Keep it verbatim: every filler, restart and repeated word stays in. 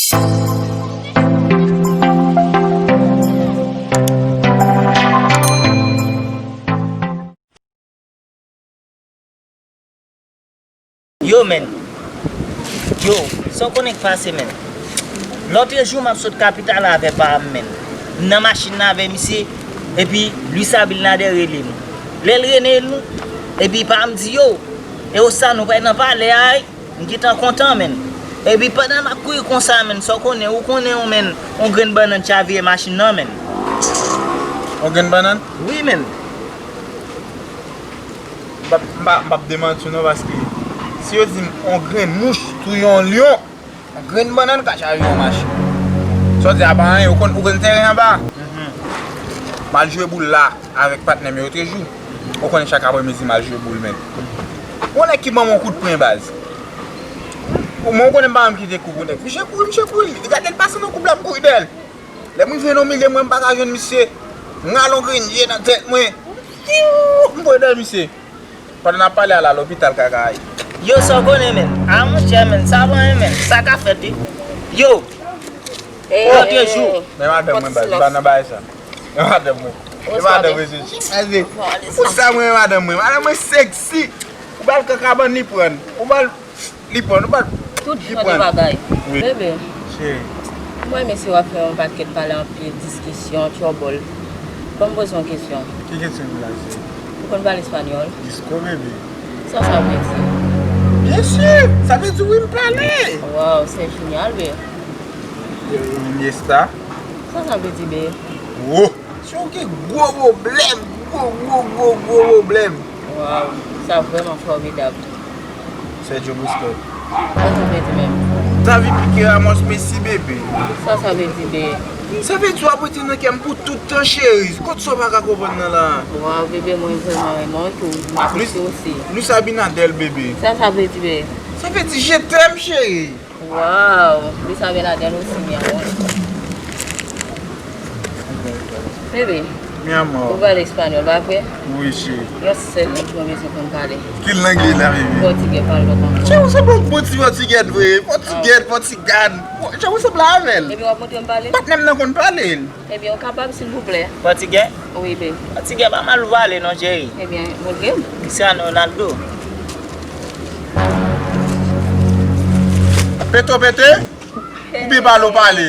Yo, men. Yo, sa w konnen k pase, men. Lòtrejou, m ap sot kapital avè pa m, men. M nan machin nan avè misye, epi Luis Abinader rele m. Lè l rele m, epi pa m di yo, e osa nou pral nan palè a, wi. M gentan kontan, men. Epi pandan m ap kouri konsa, men, sa w konnen, ou konnen, ou, men, yon grenn bannann chavire machin nan, men. Yon grenn bannann? Wi, men. M p ap, m p ap, m p ap demanti w non, paske si yo di m on grenn mouch touye yon lyon, on grenn bannann ka chaje yon machin. Sa w di a pa anyen, ou konn, ou konn teren anba? M al jwe boul la avèk patnè m yo lòtrejou. Ou konnen chak aprèmidi m al jwe boul, men. Yon nèg ki ban m yon kout pwen, baz. Ou, mwen, ou konnen m pa janm kite kou pou nèg. Misye kouri, misye kouri. Gade l pase nan koub la, m kouri dèyè l. Lè m rive nan milye, mwen, m pa ka jwenn misye. M rale yon grenn je nan tèt mwen. Fiu! M voye dèyè misye. Pandan n ap pale a la, lopital Kaka a ye. Yo, sa w konnen, men. A, monchè, men, sa pa anyen, men. Sa ka fèt, wi. Yo! Lòtrejou. Men madanm mwen, baz, pa nan bagay sa. Men madanm mwen. Men madanm mwen, se. Pou sa mwen, madanm mwen. Madanm mwen sexy. Ou bal kan kabann li prann. Ou bal Li pran, nou pa. Tout jan de bagay. Wi. Bebe, cheri, mwen renmen si w ap fè yon pakèt pale anpil, diskisyon, twòbòl. Ban m poze yon kesyon. Ki kesyon m la, cheri? Ou konn pale espanyòl? Disco, bebe. Sa sa vle di? Byen si! Sa vle di wi, m pale! Waw, se jenyal, be. Iniesta. Sa sa vle di, be? Wo! Si w gen gwo pwoblèm, gwo, gwo, gwo, gwo pwoblèm. Waw, sa vrèman fòmidab. Sergio Busquets. Sa sa vle di menm? David Pique, Ramos, Messi, bebe. Sa sa vle di, be? Sa vle di w ap rete nan kè m pou tout tan, cheri. Kot sa w pa ka konprann nan la? Waw, bebe, mwen vrèman renmen w tou. M apresye w osi. Luis Abinader, bebe. Sa sa vle di, be? Sa vle di je t'aime, cheri. Waw, Luis Abinader osi, mi amor. Bebe, mi amor, ou pale espanyòl, pa vre? Wi, cheri. Yon sèl lang mwen bezwen konn pale. Ki lang li la, bebe? Pòtigè, pale l konn. Cheri, ou se bon, bon ti pòtigè vre. Pòtigè, pòtigan. Cheri, ou sanble avè l. Epi w ap montre m pale? Patnè m nan konn pale l. Ebyen, ou kapab, silvouplè? Pòtigè? Wi, be. Pòtigè pa mal pale non, cheri. Ebyen, montre m. Cristiano Ronaldo. Pete w pete? Oubyen pale w pale?